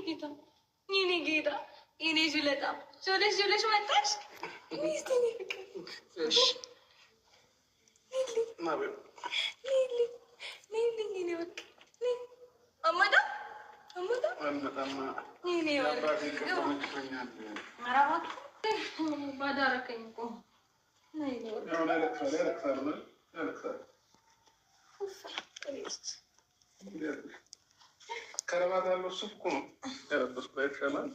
ጌታ፣ የኔ ጌታ፣ የኔ ጁለጣ ጆለሽ ጆለሽ መጣሽ። ሚስቴ ፍቅር ባዳረከኝ እኮ። ከረባት ያለው ሱፍ እኮ ነው ያለበስኩት። አይሻልም?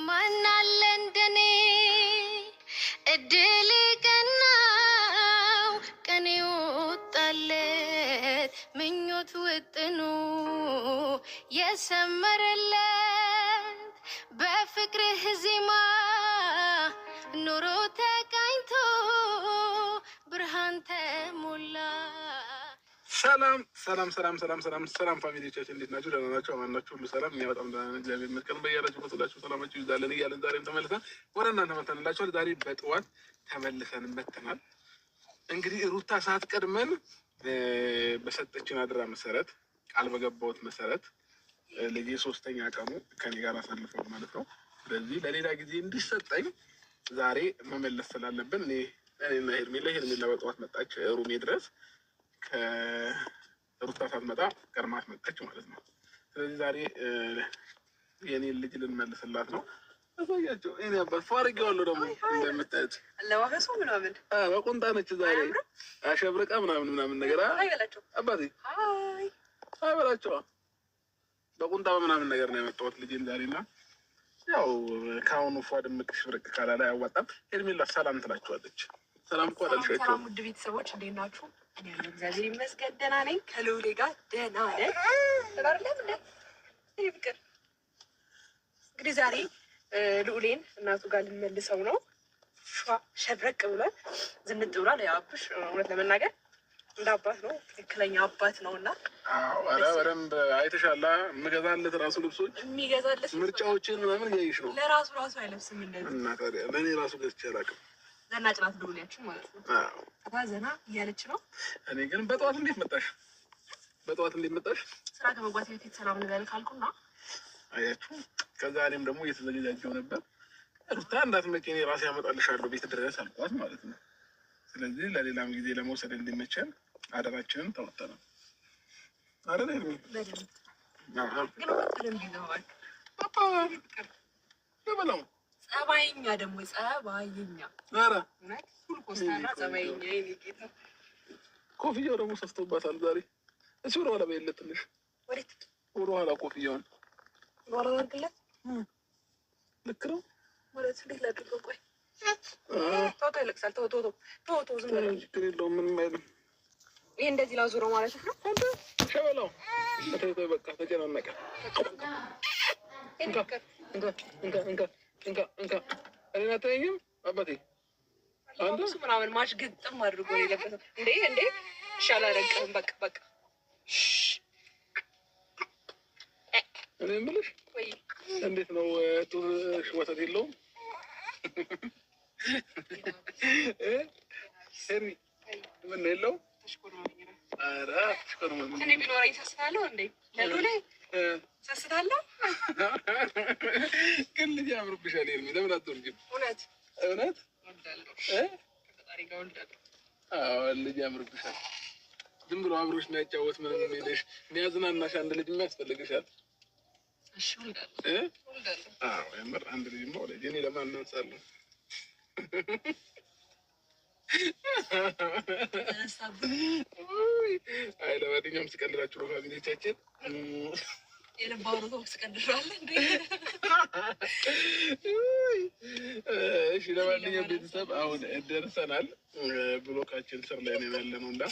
ማናለ እንደኔ እድል ቀናው ቀን ወጣለት ምኞት ውጥኑ የሰመረለት በፍቅርህ ዜማ ኑሮ ተቃኝቶ ብርሃን ተሞላ። ሰላም ሰላም ሰላም ሰላም ሰላም ሰላም family ዎቻችን፣ እንዴት ናችሁ? ደህና ናችሁ? አማን ናችሁ? ሁሉ ሰላም? እኛ በጣም ደህና ነን፣ እግዚአብሔር ይመስገን። በያላችሁበት ሁላችሁ ሰላማችሁ ይብዛልን እያለን ዛሬም ተመልሰን ወደ እናንተ መተንላችኋል። ዛሬ በጠዋት ተመልሰን መተናል። እንግዲህ ሩታ ሳትቀድመን በሰጠችን አደራ መሰረት፣ ቃል በገባሁት መሰረት ልጄ ሶስተኛ ቀኑ ከኔ ጋር አሳልፏል ማለት ነው። ስለዚህ ለሌላ ጊዜ እንዲሰጠኝ ዛሬ መመለስ ስላለብን እኔ እኔና ሄርሜላ፣ ሄርሜላ በጠዋት መጣች room ኤ ድረስ፣ ከሩታ ሳትመጣ ቀድማት መጣች ማለት ነው። ስለዚህ ዛሬ የኔን ልጅ ልንመልስላት ነው። አሳያቸው። እኔ አባት ፏ አድርጌዋለሁ። ደግሞ እንደምታዩት አለባበሱ ምናምን በቁንጣ ነች ዛሬ አሸብርቃ ምናምን ምናምን ነገር አባቴ አይ በላቸው። በቁንጣ በምናምን ነገር ነው ያመጣሁት ልጄን ዛሬ እና ያው ከአሁኑ ፏ ድምቅ ሽብርቅ ካላለ አያዋጣም። ሄርሜላ ሰላም ትላችኋለች። ሰላም እኮ አላልሻቸውም። ሰላም ውድ ቤተሰቦች፣ እንዴት ናችሁ? እኔ ያለው እግዚአብሔር ይመስገን ደህና ነኝ። ከልዑሌ ጋር ደህና ነን። ተባርለም እንደ ፍቅር እንግዲህ ዛሬ ልዑሌን እናቱ ጋር ልንመልሰው ነው። ሸብረቅ ብሏል፣ ዝንጥ ብሏል። ያው አብሽ እውነት ለመናገር እንደ አባት ነው፣ ትክክለኛ አባት ነው። እና ኧረ በደንብ አይተሻላ። የምገዛለት ራሱ ልብሶች የሚገዛለት ምርጫዎችን ምናምን እያየሽ ነው። ለራሱ ራሱ አይለብስም እንደዚህ። እና ታዲያ ለእኔ ራሱ ገዝቼ አላውቅም። ዘናጭ ናት ልዑሌያችን ማለት ነው። ፈታ ዘና እያለች ነው። እኔ ግን በጠዋት እንዴት መጣሽ? በጠዋት እንዴት መጣሽ? ስራ ከመግባት በፊት ሰላም ልበል ካልኩና አያችሁ። ከዛ እኔም ደግሞ እየተዘገጃጀው ነበር። ሩታ እንዳትመጪ እኔ ራሴ ያመጣልሻለሁ ቤት ድረስ አልኳት ማለት ነው። ስለዚህ ለሌላም ጊዜ ለመውሰድ እንዲመቸን አደራችንን ተወጥተናል። አይደል? ግን በደንብ ይዘዋል። በበላው ጸባይኛ ደግሞ ጸባይኛ፣ ኧረ ሁል ኮስታና ጸባይኛ የኔ ጌታ። ኮፍያው ደግሞ ሰፍቶባታል ዛሬ። እሱ ወደኋላ በየለት ትንሽ ወዴት? ወደኋላ ኮፍያውን ወደኋላ ላድርግለት። ልክ ነው ማለት እንዴት ላድርገው? ቆይ ተው ተው፣ ይለቅሳል። ተው ተው ተው ተው፣ ዝም በለው። ችግር የለውም፣ ምንም አይልም። ይሄ እንደዚህ ላዙረው ማለት ነው። ሸበላው ተይ ተይ፣ በቃ ተጨናነቀ። እንካ እንካ እንካ እንካ እንካ እንካ፣ እኔን አታየኝም አባቴ? አንተ ምናምን ማሽ ግጥም አድርጎ ነው የለበሰው። እንዴ እንዴ፣ እሺ አላደንቅህም። በቃ በቃ። እኔ የምልሽ እንዴት ነው ጡትሽ ወተት የለውም? ሄርሚ ምን የለውም? ኧረ አትሽኮርመም። እኔ ቢኖረኝ ሰስታለሁ እንዴ? ለሉሌ ሰስታለሁ። ግን ልጅ ያምርብሻል ሄርሚ፣ ለምን አትወልጂም? እውነት እውነት እወልዳለሁ። ከፈጣሪ ጋር እወልዳለሁ። አዎ ልጅ ያምርብሻል። ዝም ብሎ አብሮሽ የሚያጫወት ምንም የሚልሽ የሚያዝናናሽ አንድ ልጅ የሚያስፈልግሻል። እሺ እወልዳለሁ፣ እወልዳለሁ። አዎ የምር አንድ ልጅማ ወለጅ። እኔ ለማን እናንሳለሁ? አይ ለማንኛውም ስቀልዳችሁ ነው family ዎቻችን። የልብ አውርቶ ስቀልዳለሁ እንዴ? እሺ ለማንኛውም ቤተሰብ አሁን ደርሰናል። ብሎካችን ስር ላይ ነው ያለ ነው እና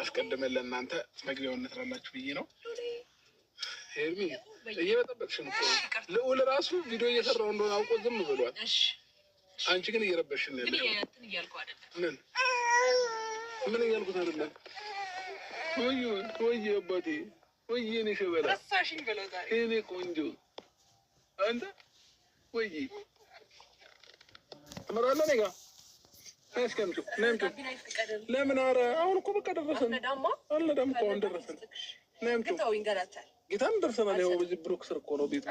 አስቀድመን ለእናንተ መግቢያውን እንስራላችሁ ብዬ ነው። ሄርሚ እየበጠበጥሽ ነው። ልዑል ራሱ ቪዲዮ እየሰራው እንደሆነ አውቆ ዝም ብሏል። አንቺ ግን እየረበሽን ነው ያለሽው። ምን ምን እያልኩት አይደለም። ወይ ወይ አባቴ ወይ የኔ ሸበላ የኔ ቆንጆ አንተ ወይ ትመጣለህ እኔ ጋር? ነይ እስኪ አምጪው፣ ነይ አምጪው። ለምን? ኧረ አሁን እኮ በቃ ደረሰን። አልነዳም እኮ አሁን ደረሰን። ነይ አምጪው። ጌታን ደርሰናል። ያው በዚህ ብሮክ ስር እኮ ነው ቤቱ።